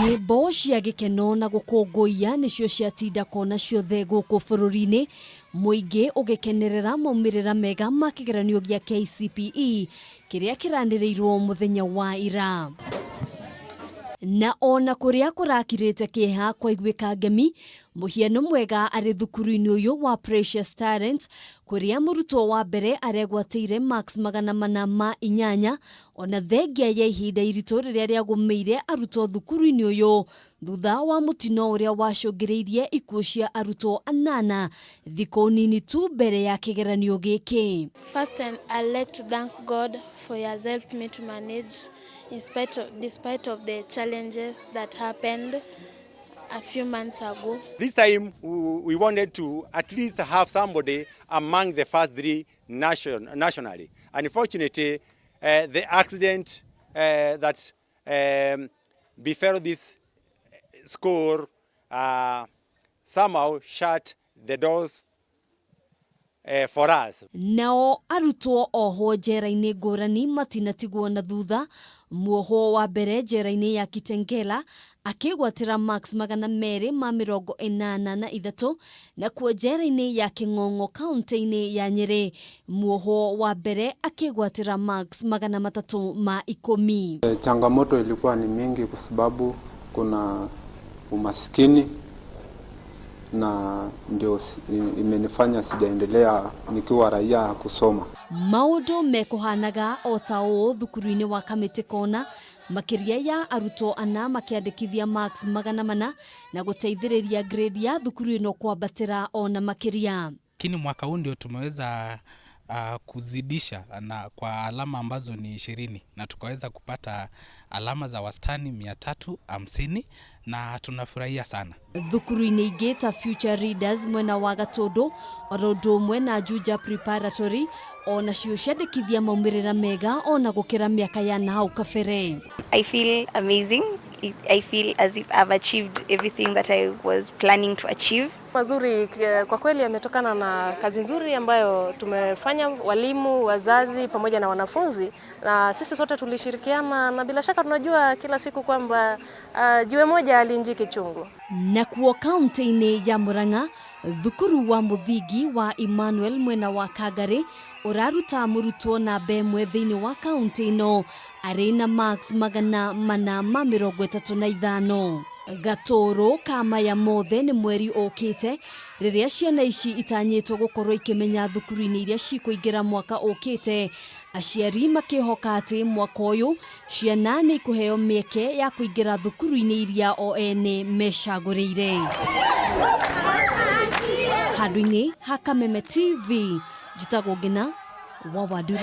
Nyĩmbo cia gĩkeno na gũkũngũiya nĩcio ciatinda kona ciothe gũkũ bũrũri-inĩ, mũingĩ ũgĩkenerera maumĩrĩra mega ma kĩgeranio gĩa KCPE kĩrĩa kĩranĩrĩirwo mũthenya wa ira. Na ona kũrĩa kũrakirĩte kĩeha kwaiguĩka ngemi, mũhiano mwega arĩ thukuru-inĩ ũyũ wa Precious Talent kũrĩa mũrutwo wa mbere aregwatĩire marks 408 ona thengia ya ihinda iritũ rĩrĩa rĩagũmĩire arutwo thukuru-inĩ ũyũ thutha wa mũtino ũrĩa wacũngĩrĩirie ikuũ cia arutwo anana thikũ nini tu mbere ya kĩgeranio gĩkĩ. First, and I'd like to thank God for He has helped me to manage in spite of, despite of the challenges that happened a few months ago. This time we wanted to at least have somebody among the first three nationally. Unfortunately, the accident that befell this school somehow shut the doors for us. Nao arutwo ohwo njera-inĩ ngũrani matinatigwo na thutha. Muohwo wa mbere njera-inĩ ya Kitengela akĩgwatĩra marks 283, nakuo njera-inĩ ya Kĩng'ong'o kaunti-inĩ ya Nyĩrĩ muohwo wa mbere akĩgwatĩra marks 310. Changamoto ilikuwa ni mingi kwa sababu kuna umaskini na ndio imenifanya sijaendelea nikiwa raia kusoma. Maũndũ mekũhanaga o ta ũũ thukuru-inĩ wa Kamĩtĩ Kona, makĩria ya arutwo ana makĩandĩkithia marks 400 na gũteithĩrĩria grade ya thukuru ĩno kwambatĩra ona makĩria. Lakini mwaka huu ndio tumeweza kuzidisha na kwa alama ambazo ni 20 na tukaweza kupata alama za wastani 350 na tunafurahia sana. Thukuru-inĩ ingĩ ta Future Readers mwena wa Gatũndũ oro ũndũ ũmwe na Juja Preparatory onacio ciandĩkithia maumĩrĩra mega ona gũkĩra mĩaka ya nahau kabere. I feel amazing. I feel as if I've achieved everything that I was planning to achieve. Mazuri kwa kweli yametokana na kazi nzuri ambayo tumefanya, walimu, wazazi pamoja na wanafunzi, na sisi sote tulishirikiana, na bila shaka tunajua kila siku kwamba jiwe moja halivunjiki chungu. Nakuo kaunti-inĩ ya Murang'a, thukuru wa mũthingi wa Emmanuel mwena wa Kangari ũraruta mũrutwo namba 1 thĩinĩ wa kaunti ĩno arĩ na marks 435. Gatũrũ ka maya mothe nĩ mweri ũkĩte rĩrĩa ciana ici itanyĩtwo gũkorwo ikĩmenya thukuru-inĩ iria cikũingĩra mwaka ũkĩte, aciari makĩhoka atĩ mwaka ũyũ ciana nĩ ikũheo mĩeke ya kũingĩra thukuru-inĩ iria o ene mecagũrĩire. Handũ-inĩ ha Kameme TV, njĩtagwo Ngina wa Wanduru.